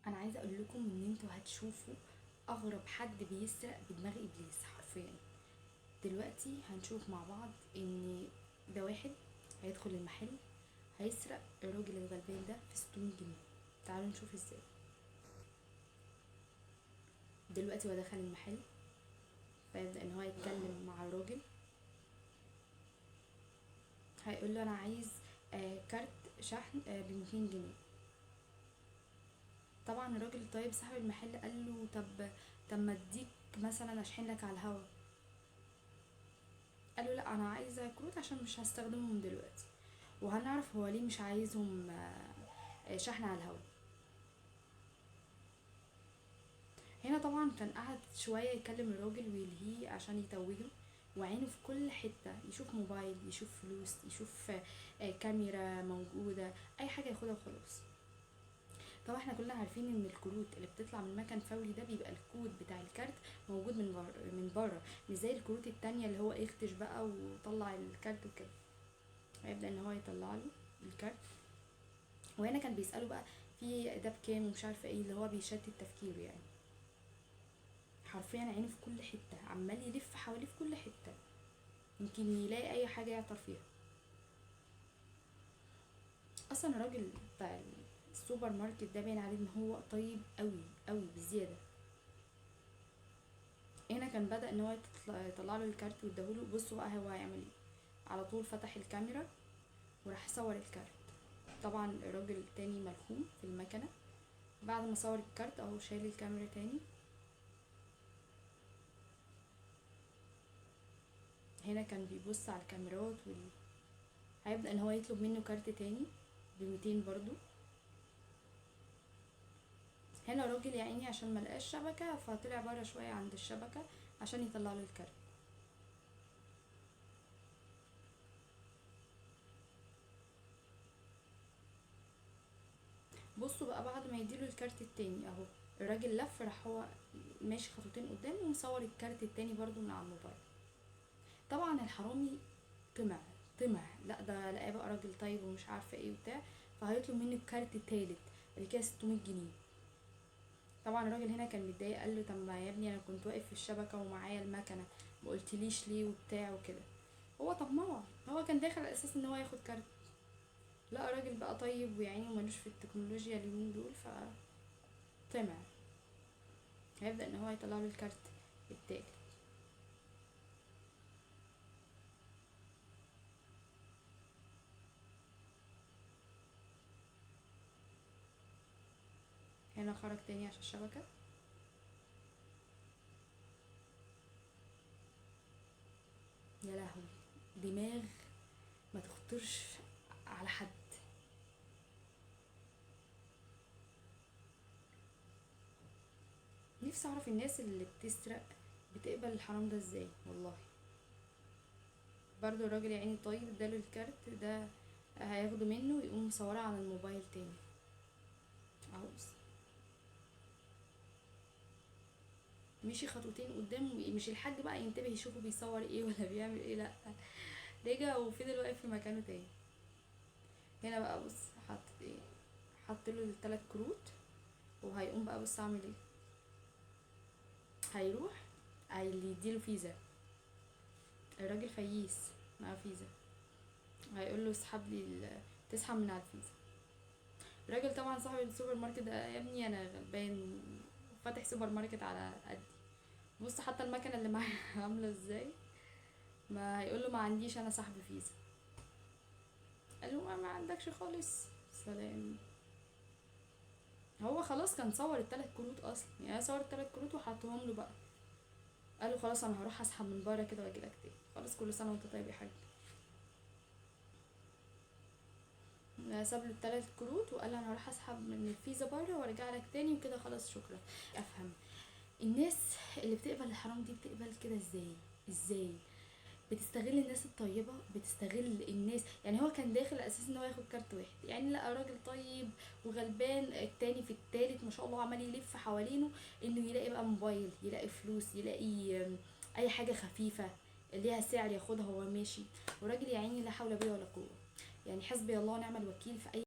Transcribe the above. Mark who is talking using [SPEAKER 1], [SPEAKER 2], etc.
[SPEAKER 1] انا عايزه اقول لكم ان انتوا هتشوفوا اغرب حد بيسرق بدماغ ابليس حرفيا. دلوقتي هنشوف مع بعض ان ده واحد هيدخل المحل هيسرق الراجل الغلبان ده في 600 جنيه. تعالوا نشوف ازاي. دلوقتي هو دخل المحل، فيبدأ ان هو يتكلم مع الراجل، هيقول له انا عايز كارت شحن ب 200 جنيه. طبعا الراجل الطيب صاحب المحل قال له طب ما اديك مثلا اشحن لك على الهوا. قال له لا انا عايزه كروت عشان مش هستخدمهم دلوقتي، وهنعرف هو ليه مش عايزهم شحن على الهوا. هنا طبعا كان قعد شوية يكلم الراجل ويلهيه عشان يتوهه، وعينه في كل حتة، يشوف موبايل، يشوف فلوس، يشوف كاميرا موجودة، اي حاجة ياخدها وخلاص. طبعا احنا كلنا عارفين ان الكروت اللي بتطلع من مكان فوري ده بيبقى الكود بتاع الكارت موجود من بره، مش زي الكروت التانية اللي هو اختش بقى وطلع الكارت وكده. هيبدأ ان هو يطلع له الكارت، وهنا كان بيسأله بقى في ده بكام ومش عارفة ايه، اللي هو بيشتت تفكيره يعني. حرفيا عينه في كل حتة، عمال يلف حواليه في كل حتة، يمكن يلاقي اي حاجة يعطر فيها. اصلا الراجل بتاع السوبر ماركت ده باين عليه ان هو طيب قوي قوي بزيادة. هنا كان بدأ ان هو يطلع له الكارت ويديهوله. بصوا بقى هو هيعمل ايه، على طول فتح الكاميرا وراح صور الكارت. طبعا الراجل التاني ملخوم في المكنة. بعد ما صور الكارت اهو شال الكاميرا تاني. هنا كان بيبص على الكاميرات هيبدأ ان هو يطلب منه كارت تاني ب200 برضو. هنا الراجل يا عيني عشان ما لقاش شبكة فطلع بره شوية عند الشبكة عشان يطلع له الكارت. بصوا بقى بعد ما يديله الكارت التاني اهو الراجل لف، راح هو ماشي خطوتين قدام ومصور الكارت التاني برضو من على الموبايل. طبعا الحرامي طمع، لا ده لقاه بقى راجل طيب ومش عارفه ايه وبتاع، فهيطلب منه الكارت التالت اللي كده 600 جنيه. طبعا الراجل هنا كان متضايق، قال له طب ما يا ابني انا كنت واقف في الشبكة ومعايا المكنه، ما قلتليش ليه وبتاع وكده. هو طماع، هو كان داخل على اساس ان هو ياخد كارت. لا الراجل بقى طيب ويعني ومالوش في التكنولوجيا اليومين دول، فطمع. هيبدأ ان هو يطلع له الكارت التالت. هنا خرج تاني عشان الشبكة. يا لهوي، دماغ ما تخطرش على حد. نفسي اعرف الناس اللي بتسرق بتقبل الحرام ده ازاي والله. برضو الراجل يا عيني طيب اداله الكارت ده، هياخده منه ويقوم مصوره على الموبايل تاني اهو. مشي خطوتين قدام، مش الحاج بقى ينتبه يشوفه بيصور ايه ولا بيعمل ايه، لا رجع وفضل واقف في مكانه تاني. هنا بقى بص حط ايه، حط له التلات كروت، وهيقوم بقى بص عامل ايه، هيروح هيديله فيزا. الراجل فييس معاه فيزا، هيقول له اسحب لي تسحب من على الفيزا. الراجل طبعا صاحب السوبر ماركت ده، يا ابني انا غلبان فاتح سوبر ماركت على قدي، بص حتى المكنه اللي معايا عامله ازاي. ما هيقول له ما عنديش انا سحب فيزا. قال له ما عندكش خالص، سلام. هو خلاص كان صور التلات كروت اصلا، يعني صور التلات كروت وحطهم له بقى. قال له خلاص انا هروح اسحب من بره كده واجي لك تاني. خلاص كل سنة وانت طيب يا حاج. ساب له التلات كروت وقال له انا هروح اسحب من الفيزا بره وارجع لك تاني وكده، خلاص شكرا. افهم الناس اللي بتقبل الحرام دي بتقبل كده ازاي؟ ازاي بتستغل الناس الطيبة، بتستغل الناس. يعني هو كان داخل على اساس ان هو ياخد كارت واحد، يعني لقى راجل طيب وغلبان، التاني في التالت ما شاء الله عمال يلف حوالينه انه يلاقي بقى موبايل، يلاقي فلوس، يلاقي اي حاجة خفيفة ليها سعر ياخدها وهو ماشي. وراجل يا عيني لا حول بيه ولا قوة، يعني حسبي الله ونعم الوكيل في اي